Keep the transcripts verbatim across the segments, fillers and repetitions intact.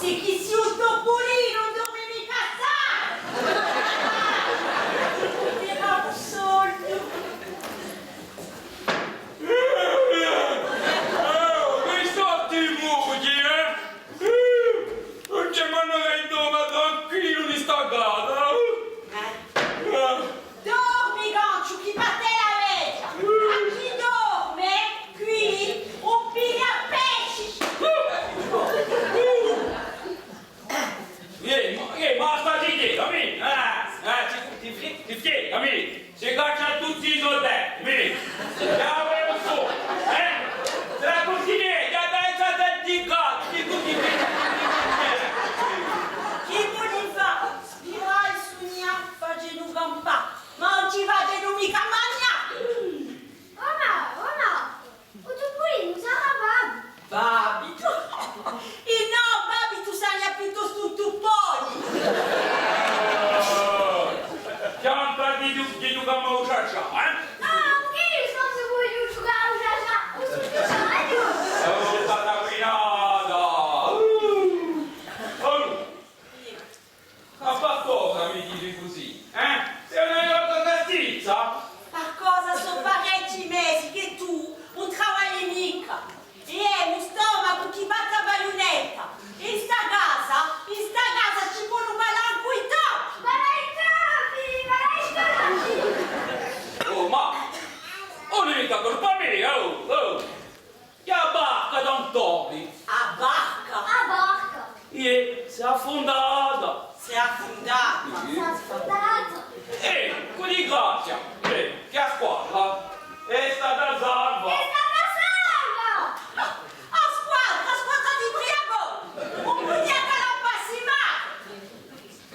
Chì sì u Topolinu, ùn dormi micca assai! Ti dà un sognu! Eh, eh, eh, chì sò sti mughji, eh? Eh, ùn ci hè mancu chì dorma tranquillu in sta casa, eh? Eh. Dormi, Ganciu, chì batte a veghja! À chì dorme quì ùn piglia pesci! Eh, ma, eh, ma sta zitella, mì! Eh, eh, ti, ti, ti, ti, mì! Si caccia tutti i so denti, mì! Chjamami u so, eh? Trà tutti i denti, dai, dai, dai, di qua, di tutti i denti! Chì voli fà? Spirà è sugnà facenu campà, ma ùn ci facenu micca magnà! Omà, omà, u Topolinu sarà babbu. Babbitu? È nò, babbitu saria piuttostu un tuponi. Chjanta di ghju-, di ghjucà à u sciascià, eh? Ah, anch'eiu sò vogliu ghjucà à u sciascià, u sciascià. Oh, sta tapinata! Uh! Oh! Ma par cosa mi dici cusì, eh? Sì una cosa cattiva? Par cosa sò parechji mesi chì tù ùn travagli micca. È emu u stomacu chì batte a baghjunetta. In sta casa, in sta casa ci vole à ballà cù i topi. Ballà i topi, ballà i topi. Oh, ma ùn hè micca colpa mia, oh, oh. Chì a barca d'Antoni. A barca? A barca. Iè, s'hè affundata. S'hè affundata? Sì. S'hè affundata. Eh, cù disgrazia. Eh, chì a squadra hè stata salva. Hè stata salva! A squadra, a squadra di briaconi! Ùn pudia chè campà in mare!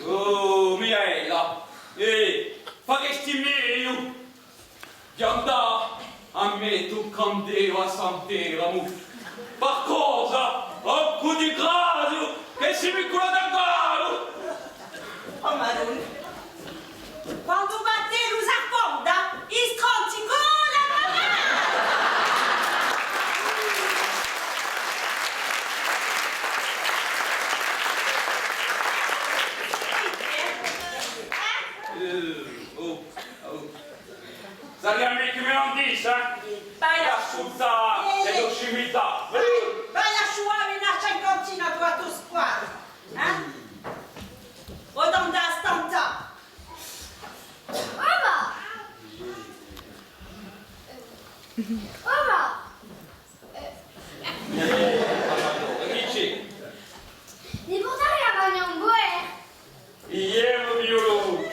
Oh, Michela, eh, faresti megliu d'andà à metta un candelu à Sant'Eramu. Par cosa? Oh, cù disgrazia, chì si mi cula da caru! Oh, Madonna! Quandu u battellu s'affonda, i stronzi colanu à mare! Eh? Eh, oh, oh. Saria megliu chì mi ùn dissi, eh? Vai à ascultà e to scimità. Vai, vai à sciuà una cinquantina di a to squadra, eh? O d'andà à stantà. Omà! Omà! Eh, chì ci hè? Mi purtaria à magnà un boè? Iè, o figliolu,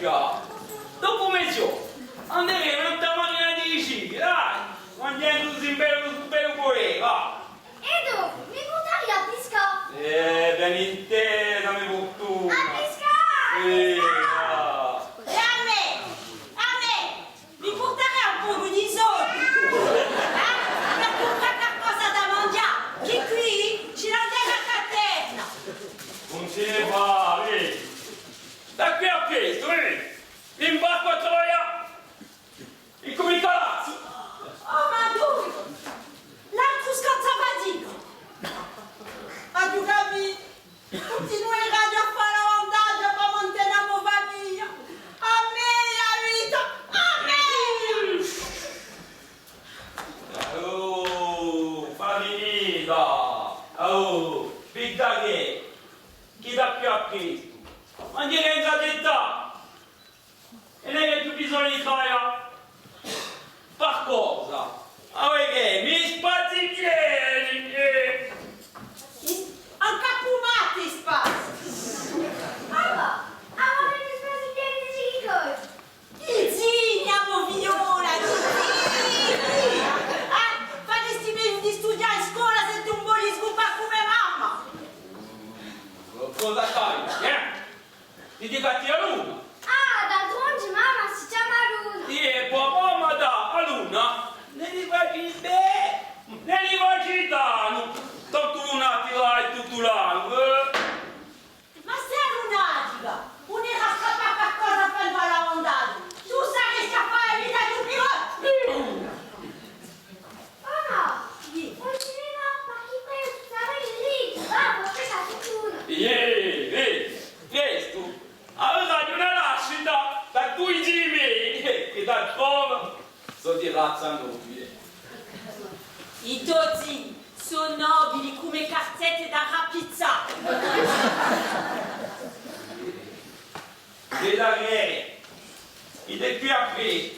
dopu meziornu anderemu in a manina di Sicilia, dai, manghjendusi un bellu, un bellu boè, và. È dopu, mi purtaria à piscà? Eh, ben intesa, a me furtuna. À piscà, à piscà! È à mè, à mè, mi purtaria un pocu di soldi, eh? Per cumprà qualcosa da manghjà, chì quì ci n'hè una caterna. Ùn si ne fà, eh. Da quì à prestu, eh. M'imbarcu à travaglià. È cum'è calazzu! Oh, Madonna! L'altru scansa fatica! Aghju capitu! Cuntinueraghju à fà a lavandaghja pà mantenè a mo famiglia! À mè a vita! À mè! Oh, famiglia! Oh, vita chì! Chì da quì à prestu! Ma chì hè in zitella! È ùn aghju più bisognu di travaglià. Par cosa? Avà chì mi spazi pieni, eh! Ancu à u matti spazi! Avà, avà mi spazi pieni di chì cosa? Di zigna, o figliola, di zigna! Ah, faresti megliu di studià in scola s'è tù ùn voli sguppà cum'è mamma! Cosa sai, eh? Ti dicu à tè a luna. Ah, d'altronde mamma si chjama Luna. Iè, è po mamma dà a luna, ne li faci bè, ne li faci danu, tantu luna ti l'hai tuttu l'annu, eh. Ma s'è a lunatica ùn era scappata qualcosa à fà a lavandaghja, tù saresti à fà a vita di un pirò! Mamma! Iè. Ùn si ne và, parchì prestu sarà u riccu, babbu, aspetta, tuttu una. È Eh, eh, prestu! Avà aghju una lascita da dui zii mei, eh, chì d'altronde sò di razza nobile. I to zii sò nobili cum'è carzette da rapizzà. Vedrete, chì di quì à prè